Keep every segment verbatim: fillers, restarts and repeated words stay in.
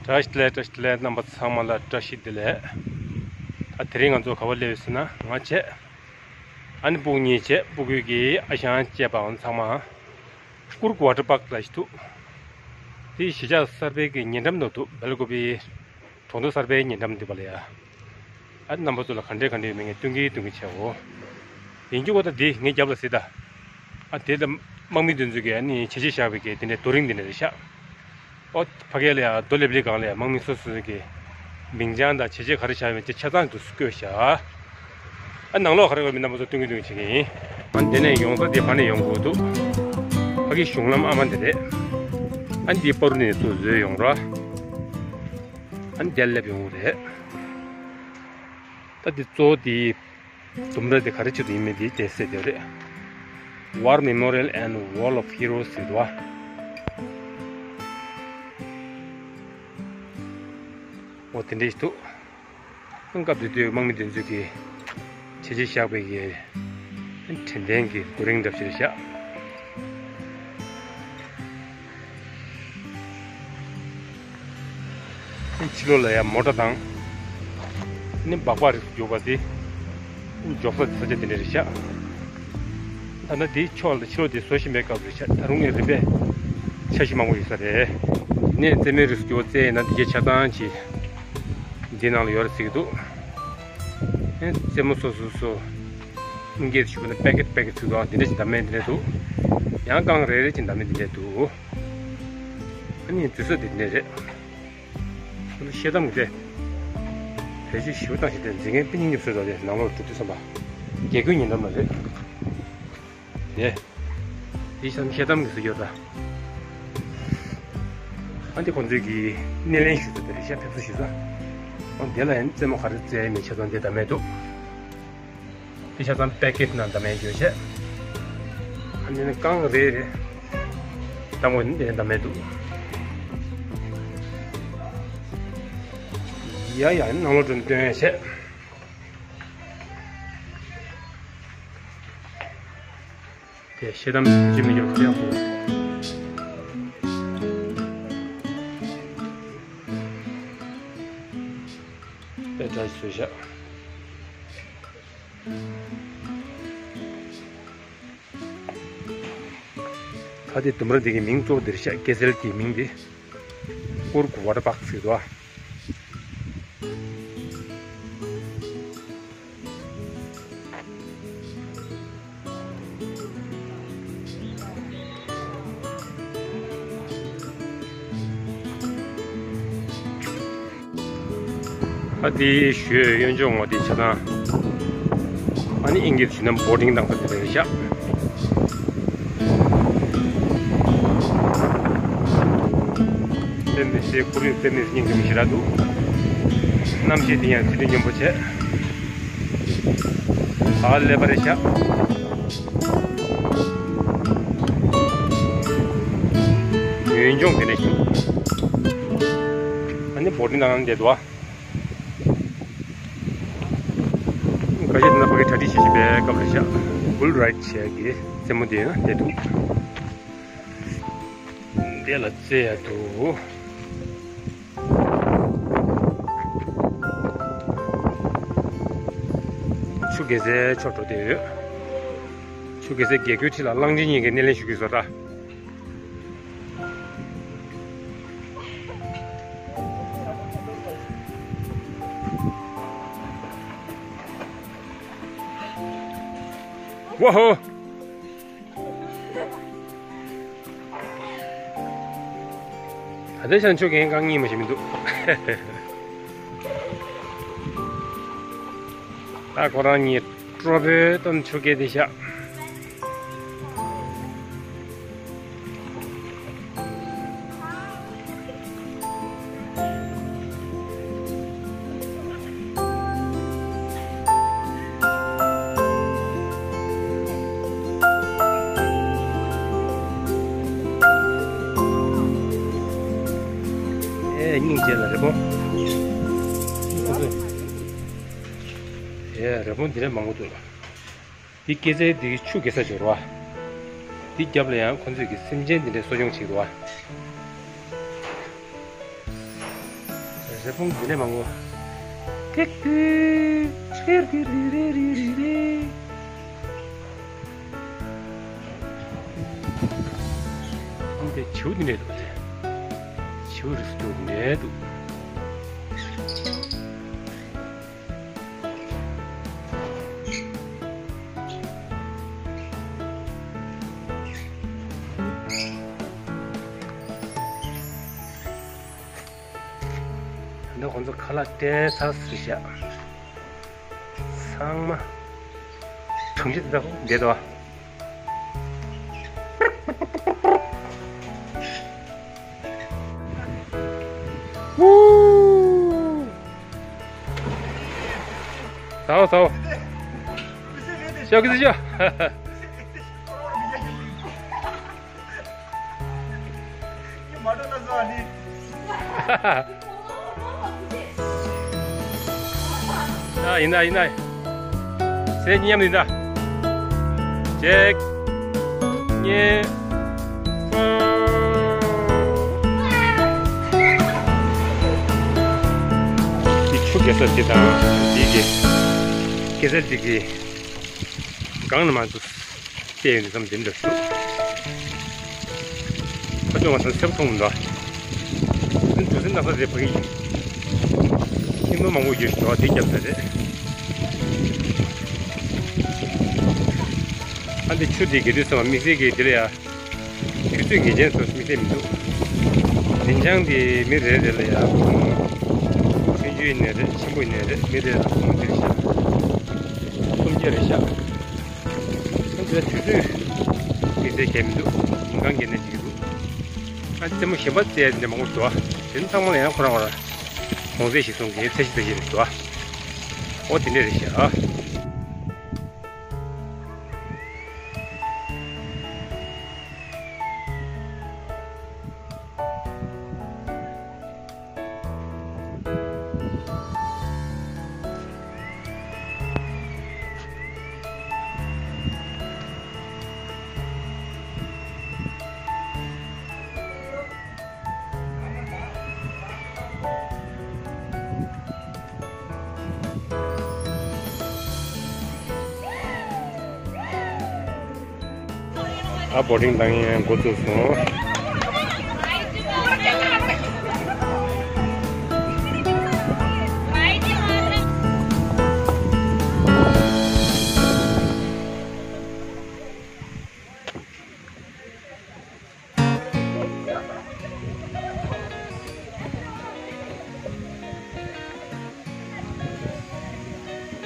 བཀྲ་ཤིས་བདེ་ལེགས། བཀྲ་ཤིས་བདེ་ལེགས། རྣམ་པ་ཚང་མ་ལ་བཀྲ་ཤིས་བདེ་ལེགས། ད་དེ་རིང་ང་ཚོ་ག་པར་སླེབས་ཡོད་ཟེར་ན། ང་བྱས། ཨ་ནི་སྤུ་གུ་གཉིས་བྱས། སྤུ་གུ་གི་ཨ་ཞང་བཅས་པའང་ཚང་མ་ཀུར་ཝ་ཊར་པཱརྐ་ལ་ཞིག་འདུག་དེ་གཞིས་ཆགས་གསར་པའི་གི་ཉེ་འགྲམ་དུ་འདུག་སྦེལ་ཀོབ་པི་གྲོང་རྡལ་གསར་པའི་ཉེ་འགྲམ་འདི་པ་ལ་ཡ། ཨ་རྣམ་པ་ཚོ་ལ་ག་འདྲས་ག་འདྲས་ཡོད་མེད་ངས་སྟོན་གི་སྟོན་གི་བྱའོ། ཡིན་རྒྱུ་གོ་ད་འདི་ངའི་རྒྱབ་ལ་གཟིགས་ད། ཨ་དེ་ལ་དམག་མི་དེ་ཚོ་གིས་ཨ་ནི་བྱས་རྗེས་བཞག་པའི་གི་དེ་འདྲའི་རྡོ་རིང་དེ་འདྲ་རེད་ཤག་ཨོ་ཕ་གི་ལ་ཡ་རྡོ་ལེབ་ལེབ་སྒང་ལ་ཡ་དམག་མི་སོ་སོ་གི་མིང་བྱང་དང་བྱས་རྗེས་ག་རེ་བཞག་ཡོད་མེད་ཆ་ཚང་དུ་བཀོད་བཞག་ཨ་ནང་ལོགས་ག་རེ་ཡོད་མེད་རྣམ་པ་ཚོ་སྟོན་གི་སྟོན་གི་བྱེད་ཀྱི་ཡིན། ཨ་འདི་ནས་ཡོང་ས་དེ་ཕར་ནས་ཡོང་དགོས་འདུག་ཕ་གི་གཞུང་ལམ་ཨ་མ་འདི་རེད། ཨ་འདི་པ་རུ་ནས་ཚུར་འཛུལ་ཡོང་ར། ཨ་འདི་སླེབས་ཡོང་རེད། ད་འདི་གཙོ་བོ་འདི་ལྡུམ་ར་འདི་ག་རེ་ཆེད་དུ་ཡིན་མིན་འདི་བལྟས་ཟེར་དེ་རེད། War Memorial and Wall of Heroes ཟེར་འདུག་ཨ། འོ་དེ་འདྲ་ཞིག་འདུག་སྐབས་དེ་དུས་དམག་མི་དེ་ཚོས་ཀྱི་བྱས་རྗེས་བཞག་པའི་གི་དྲན་རྟེན་གྱི་རྡོ་རིང་འདྲ་ཞིག་རེད་ཤག་ཕྱི་ལོགས་ལ་ཡང་མོ་ཊ་དང་། ནི་སྦག་སྦག་རིགས་སུ་གྱུར་པ་དེ། འཇོག་ས་དེ་ས་ཆ་དེ་འདྲ་རེད་ཤག་ད་ནི་དེའི་ཕྱོགས་ལ་ཕྱི་ལོགས་དེ་བཟོ་བཞིན་པའི་སྐབས་རེད་ཤག་ད་རུང་ངས་རིམ་པས་འཆར་གཞི་མང་པོ་ཡོད་ས་རེད། དེ་ནས་རྩེད་མོའི་རིགས་སུ་གྱུར་པ་རྩེ་ཡིན་ན་འདི་གའི་ཆ་ཚང་ཅིག་འདི་ནང་ལ་ཡོད་རེད་ཟེར་གྱི་འདུག་ཨེ་རྩེད་མོ་སོ་སོ་སོ། སྔོན་སྐྱེས་ཞུ་བ་ན་པེ་ཀེ་ཊི་པེ་ཀེ་ཊི་ཚུགས་དང་འདི་འདྲ་ཞིག་འདམ་མེད་འདི་འདྲ་འདུག་ཡང་རྐང་རེ་རེ་ཅིག་འདམ་མེད་འདི་འདྲ་འདུག་ཨ་ནི་འཛུལ་ས་འདི་འདྲ་རེད། ཁོ་ཚོ་ཤེལ་དམ་གྱི་དེ། བེད་སྤྱོད་ཞེ་པོ་བཏང་ཞིག་དེ་འཛིན་མཁན་དཔེ་སྙིང་རྗེ་པོ་བཟོས་འདུག་དེ་ནང་ལོགས་འགྲོ་དུས་ཙམ་པ། དགེ་སྐོས་ཉེ་འགྲམ་ལ་རེད། དེ། དེ་བྱས་ཤེལ་དམ་གྱི་བཟོས་ཡོད་ད། ཨ་འདི་ཁོ་ཚོས་ཀྱི་སྣེ་ལེན་ཞུ་ས་དེ་རེད་ཤག་ཕེབས་བསུ་ཞུ་ས། ཨ་འདི་ལ་ཡང་རྩེད་མོ་ག་རེ་རྩེ་ཡ་མིན་ཆ་ཚང་འདི་འདམ་མེད་འདུག་དེ་ཆ་ཚང་པེ་ཀེ་ཊི་ནང་འདམ་མེད་ཡོད་ཤག་ཨ་འདི་ནི་རྐང་རེ་རེ། ད་ངོ་ནི་འདི་འདམ་མེད་འདུག་ཡ་ཡ་ནང་ལོགས་འགྲོ་ནས་སྟོན་ཡ་བྱས། དེ་ཤེལ་དམ་ཅི་མི་འགྱུར་ཁ་ཡག་པོ། དཔེ་འདྲ་ཞིག་བཟོས་ཤག་ད་དེ་ལྡུམ་ར་འདི་གི་མིང་གཙོ་བོ་འདིར་ཤག་སྐྱེད་ཚལ་གྱི་མིང་འདི། ཀུར་ཝ་ཊར་པཱརྐ་ཟེར་འདུག་ཨ། ཨ་དེའི་ཞོལ་གཡོན་ཕྱོགས་ངོས་དེ་ཆ་ཚང་། ཨ་ནི་ཨིན་སྐད་ཞུས་ན་བོ་ཊིང་བཏང་ས་དེ་རེད་ཤག་རྩེད་མོ་ཞེས་ཁོར་ཡུག་རྩེད་མོའི་སྙིང་རྗེ་མོ་ཞེ་དྲག་འདུག་གནམ་གཤིས་དེ་ཡང་ཚི་སྟེ་སྙོམས་པོ་བྱས། ཨ་ཀླད་པ་རེད་ཤག་ཡུལ་ལྗོངས་དེ་འདྲ་ཞིག་ཨ་ནི་བོ་ཊིང་ནང་བསྡད་འདུག་ཨ། ཁ་ཤས་དེ་ན་ཕ་གི་གྲ་སྒྲིག་བྱེད་བཞིན་པའི་སྐབས་རེད་ཤག་བུལ་རའིཌ་བྱེད་ཀྱི་རྩེད་མོ་དེ་ཡང་བསྡད་འདུག་དེ་ལ་རྩེ་ཡ་འདུག་ཆུ་རྒྱལ་སའི་ཕྱོགས་འགྲོ་བསྡད་ཡོད། ཆུ་རྒྱལ་སའི་རྒྱལ་སྒོའི་འཁྲིས་ལ་གླང་ཆེན་གཉིས་ཀྱིས་སྣེ་ལེན་ཞུ་གི་ཡོད་ས་རེད། ཝ་ཧོ། ད་ལྟའི་ཆར་ཆུ་རྒན་རྐང་གཉིས་མ་ཞིག་མི་འདུག་ད་ཁོ་རང་གཉིས་སྤྲོ་པོའི་སྟོན་ཆུ་རྒན་དེ་ཤག་ཨེ་སྙིང་རྗེ་ལ་རི་བོང་། ཨེ་རི་བོང་འདི་འདྲ་མང་པོ་འདུག་འདི་སྐྱེད་ཚལ་འདི་གི་ཆུ་རྒྱས་ས་འབྱོར་བ། འདི་རྒྱབ་ལ་ཡང་ཁོ་ཚོས་ཀྱི་སེམས་ཅན་འདི་འདྲའི་གསོ་སྐྱོང་བྱེད་འདུག་བ། རི་བོང་འདི་ནས་མང་པོ། ཏིག་ཏིག་ཏིག་ཏིག་རི་རི་རི་རི་རི། འདི་བྱིའུ་འདི་ནས་འདུག་སྟེ། བྱིའུ་རི་སུ་འདུག་འདི་ནས་འདུག་ད་ཁོང་ཚོ་ཁ་ལག་སྟེར་ཚར་ཟེར་ཤག་ཚང་མ་གྲོང་ཁྱེར་དེ་དག་བསྡད་དོ། ཟའོ་ཟའོ། ཤོག་གི་ཤོག་ཨ། ཡིན་ད་ཡིན་ད། ཚེ་མཉམ་ཡིན་ད། གཅིག་གཉིས། གསུམ། འདི་ཆུ་རྐྱལ་ས་གཅིག་དང་འདི་གི་རྐྱལ་ས་གཅིག་གི་སྒང་ནས་མར་འདུག་བལྟས་ཡོང་དུས་ཙམ་དེ་འདྲ་ཞུ། ཁ་ཆུང་བ་ཚང་སེམས་མཐོང་མི་འདུག་འདུག་སེམས་ན་ས་རེད་ཕ་གི། ཁྱིམ་ནོར་མང་པོ་ཡོད་ཞོག་དེ་རྒྱབ་ས་རེད། ཨ་འདི་ཆུ་དེ་གི་དུས་ཙམ་དམིགས་བསལ་གྱི་དེ་ལ་ཡ། དུས་ཚོད་ངེས་ཅན་སོགས་དམིགས་བསལ་མི་འདུག་མདུན་བྱང་གི་མི་རེ་རེ་ལ་ཡ། ཆུང་ཆུང་ཡིན་ནའི་རེད། ཆེན་པོ་ཡིན་ནའི་རེད། མི་རེ་ལ་ཁོང་དེ་རེད་ཤག་སུམ་བརྒྱ་རེད་ཤག་ཁོང་ཚོའི་དུས་ཚོད་དེ་ཚེ་གས་མི་འདུག་ཉིན་གང་གས་ནས་ཅིག་འདུག་ཨ་རྩེད་མོ་གཞན་པ་རྩེ་ཡ་འདི་མང་པོ་འདུག་དེ་ཚང་མ་ལ་ཡང་ཁོ་རང་བར་གོང་ཚད་ཞིག་སོང་གི་ཚད་གཞི་ཚད་གཞི་རེད་འདུག་ཨོ་དེ་འདྲས་རེད་ཤག་ཨ་བོ་ཊིང་བཏང་ཡས་འགོ་བཙུགས་སོང་།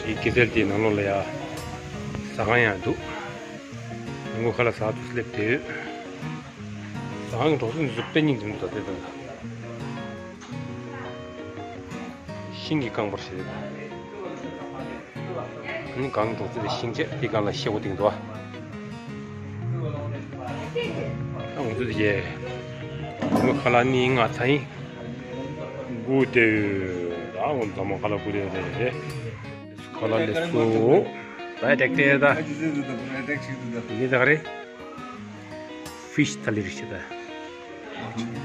དེའི་སྐྱེད་ཚལ་དེའི་ནང་ལོགས་ལ་ཡ་ཟ་ཁང་ཡང་འདུག་ཉིན་གུང་ཁ་ལག་ཟ་དུས་སླེབས་བསྡད་ཡོད། ཟ་ཁང་གི་གྲོགས་སུ་འཛུགས་པའི་སྙིང་རྗེ་མོ་དང་བསྡད་དང་། ཤིང་གི་རྐང་པར་བྱས། ཨ་ནི་གངས་འབྲོག་རྩེ་དེ་ཤིང་ཆེ་དེ་སྒང་ལ་ཤེལ་སྒོ་བཏིང་འདུག་ཨ་ང་ཚོ་དེ་གས་མི་ཁ་ལག་གཉིས་ལྔ་ཚ་ཡིན། དགུ་དེ་ད་ང་ཚོ་མ་ཁ་ལག་དགུ་དེ་རེད། ཁ་ལག་ལས་སུ་བའི་ཏེག་ཏེ་ད་ནི་ད་ག་རེ། ཕིཤ་ཐ་ལི་རེད་ཤག་ད།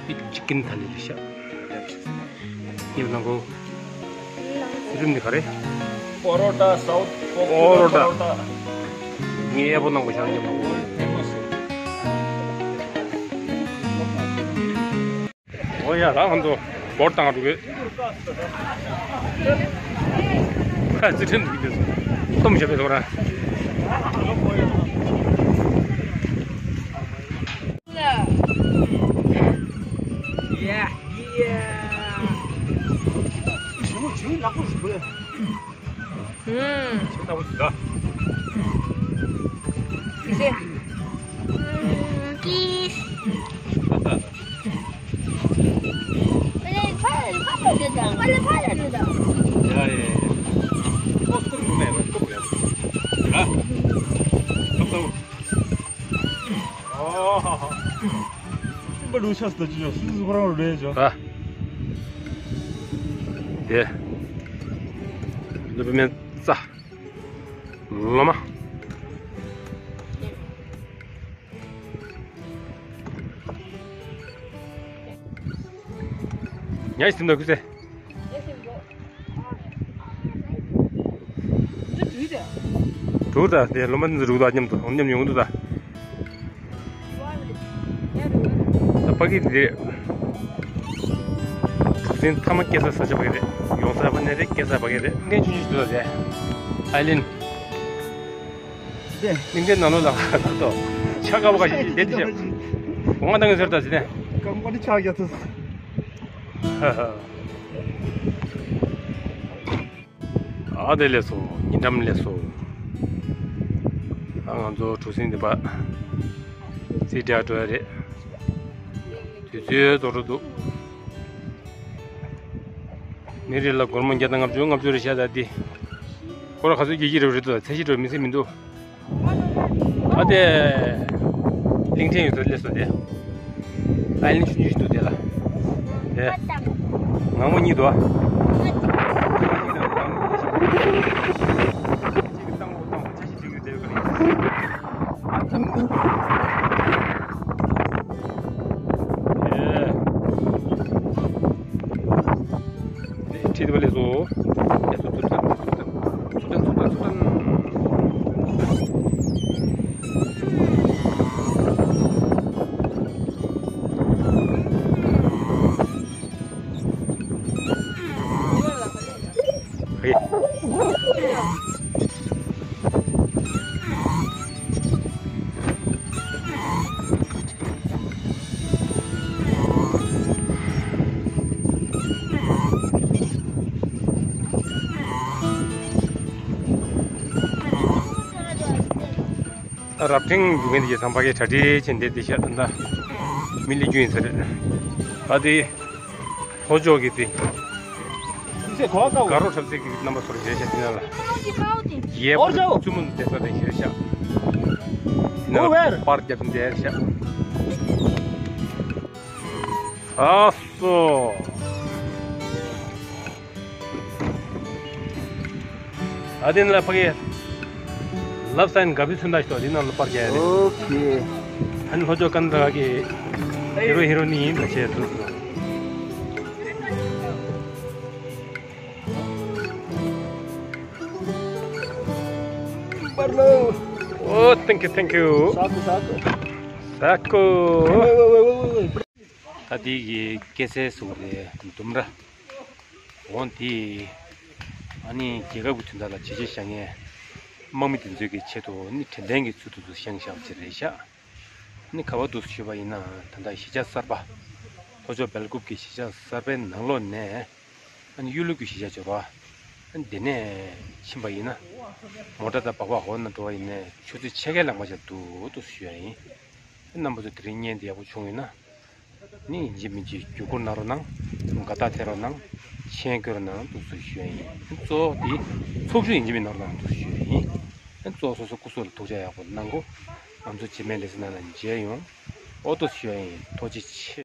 ཕིཤ་ཅི་ཀིན་ཐ་ལི་རེད་ཤག་ཡིན་ནང་གོ། རིམ་ནི་ག་རེ། པོ་རོ་ཊ། སའུཐ་པོ་རོ་ཊ། ངས་ཨེ་པོ་ནང་གོ་ཤག་ཉམས་ནང་གོ། འོ་ཡ་ད་ང་ཚོ་འབོར་བཏང་འགྲོ་གི། ཁ་ཙི་ཁྲིན་འདུག་གི་འདུག་སྟོམ་བྱས་པའི་ཐོག་ར། Yeah, yeah. ཨུམ། ཨུམ། ཀིས། ཨ། དེ། ལུ་པི་མེན་ཙ། ལོ་མ། ཉ་ཞིག་ཟིན་འདུག་ཁུ་སེ། འགྲོ་ད། དེ་སློབ་མ་འདི་ཚོ་འགྲོ་ད། མཉམ་དུ་མཉམ་ཡོང་འདུག་ད། ད་ཕ་གི་འདི་གྲུ་གཟིངས་མཐའ་མ་སྐྱེལ་ས་ས་ཆ་ཕ་གི་རེད། ཡོང་ས་ཕ་ནས་རེད། སྐྱེལ་ས་ཕ་གི་རེད། གླིང་ཕྲན་ཆུང་ཆུང་འདུག་ད། དེ་ཨའི་ལན། དེ་གླིང་ཕྲན་ནང་ལོགས་ལ་ད་ཆ་དཀར་པོ་ཁ་ཤས་ཤིག་བསྡད་དེ་ཤག་འོ་ང་ད་ངས་ཟེར་ད་ཟེར་ནས། ཀམ་པ་ནི་ཆགས་རྒྱ་ཐུབ། ཨ་དེ་ལས་སོ། ཉིན་འགྲམ་ལས་སོ། ཨ་ང་ཚོ་གྲུ་གཟིངས་འདི་པ་རྩིས་སྤྲད་འགྲོ་ཡ་རེད། དུས་ཚོད་རྫོགས་འགྲོ་འདུག་མི་རེ་ལ་སྒོར་མོ་བརྒྱ་དང་ལྔ་བཅུ་ལྔ་བཅུ་རེ་བཞག་ད་འདི། ཁོ་ར་ག་ཚོད་སྐྱེལ་གྱི་རེད་རེད་འདུག་ཚད་གཞི་འགྲོ་མི་སྲིད་མི་འདུག་ཨ་དེ། གླིང་ཕྲན་ཡོད་ཚད་སླེབས་སོང་དེ། ཨའི་ལན་ཆུང་ཆུང་ཞིག་འདུག་དེ་ལ། དེ། ངང་མོ་གཉིས་འདུག་ཨ། ཁྲིད་པ་ལས་སོ། ལས་སོ། ཚུར་ཚུར་ཚུར་ཚུར་ཚུར་ཚུར་ཚུར། ཧེ། རབ་འབྲིང་རྒྱུག་མཁན་དེ་གའི་ཚང་མ་གིས་གྲ་སྒྲིག་བྱས་བསྡད་དེ་ཤག་ད་ལྟ་མི་སླེབས་རྒྱུ་ཡིན་ས་རེད། ཨ་དེ། ལྷོ་ཕྱོགས་ཀྱི་དེ། དགའ་རོགས་འཁྲབ་ཚིག་གི་རྣམ་པ་ཚོར་བྱས་ཤག་དེ་ན་ལ། ཡས་བཙུན་མོ་བསྡད་ས་དེ་ཤག་དེ་ན་ལ་པར་རྒྱབ་བསྡད་ཤག་ཨ་སོ། ཨ་དེ་ནི་ལ་ཕ་གི་ལབ་སན་ག་བི་ཚུན་ད་ཞིག་ཏོ་དེ་ནང་ལ་པར་རྒྱག་ཡ་རེད། ཨོ་ཁེ། ཨ་ནི་ལྷོ་ཕྱོགས་ཀན་ད་གི་ཧི་རོ་ཧི་རོ་ནི་ཡིན་ད་བྱས་ཐུབ། པར་ལོ། ཨོ། Thank you, thank you. ས་ཀུ་ས་ཀུ། ས་ཀུ། ཝེ་ཝེ་ཝེ་ཝེ་ཝེ། ད་དེ་གི་སྐྱེད་ཚལ་ཟེར་བ་རེད། ལྡུམ་ར། འོ་དེ། ཨ་ནི་རྒྱལ་ཁབ་ཀྱི་དོན་དག་ལ་བྱས་རྗེས་བཞག་མཁན་དམག་མི་དེ་ཚོའི་གི་ཆེད་དུ་ནི་དྲན་རྟེན་གྱི་ཚུལ་དུ་བཞེངས་བཞག་པ་ཅིག་རེད་ཤག་ནི་ག་བ་འདུག་ཞུས་པ་ཡིན་ན། ད་ལྟ་གཞིས་ཆགས་གསར་པ། ལྷོ་ཕྱོགས་སྦེལ་ཀོབ་ཀྱི་གཞིས་ཆགས་གསར་པའི་ནང་ལོགས་ནས། ཨ་ནི་གཡུ་ལོ་གི་གཞིས་ཆགས་འབྱོར་བ། ཨ་ནི་དེ་ནས་ཕྱིན་པ་ཡིན་ན། མོ་ཊ་དང་སྦག་སྦག་འོག་ན་འགྲོ་བ་ཡིན་ན་ཆུ་ཚོད་ཕྱེད་ཀའི་ལམ་ཁ་ཅིག་འདུག་འདུག་ཞུ་ཡ་ཡིན། རྣམ་པ་ཚོ་དེ་རིང་བརྙན་དེ་ཡག་པོ་བྱུང་ཡོད་ན། ནི་ཡིན་གཅིག་མིན་གཅིག་བརྒྱུད་སྐུར་གནང་རོགས་གནང་། དགའ་རྟགས་འཐེན་རོགས་གནང་། མཆན་བཀོད་རོགས་གནང་འདུག་སེ་ཞུ་ཡ་ཡིན། གཙོ་བོ་དེ་ཚོགས་ཞུགས་ཡིན་གཅིག་མིན་གནང་རོགས་གནང་འདུག་སེ་ཞུ་ཡ་ཡིན། གཙོ་བོ་སོ་སོ་སྐུ་གཟུགས་ལ་ཐུགས་ཅག་ཡག་པོ་གནང་གོ། ང་ཚོ་རྗེས་མའི་ལེ་ཚན་ནང་ལ་མཇལ་ཡོང་། ཨོ་ཏོ་ཞུ་ཡ་ཡིན། ཐུགས་རྗེ་ཆེ།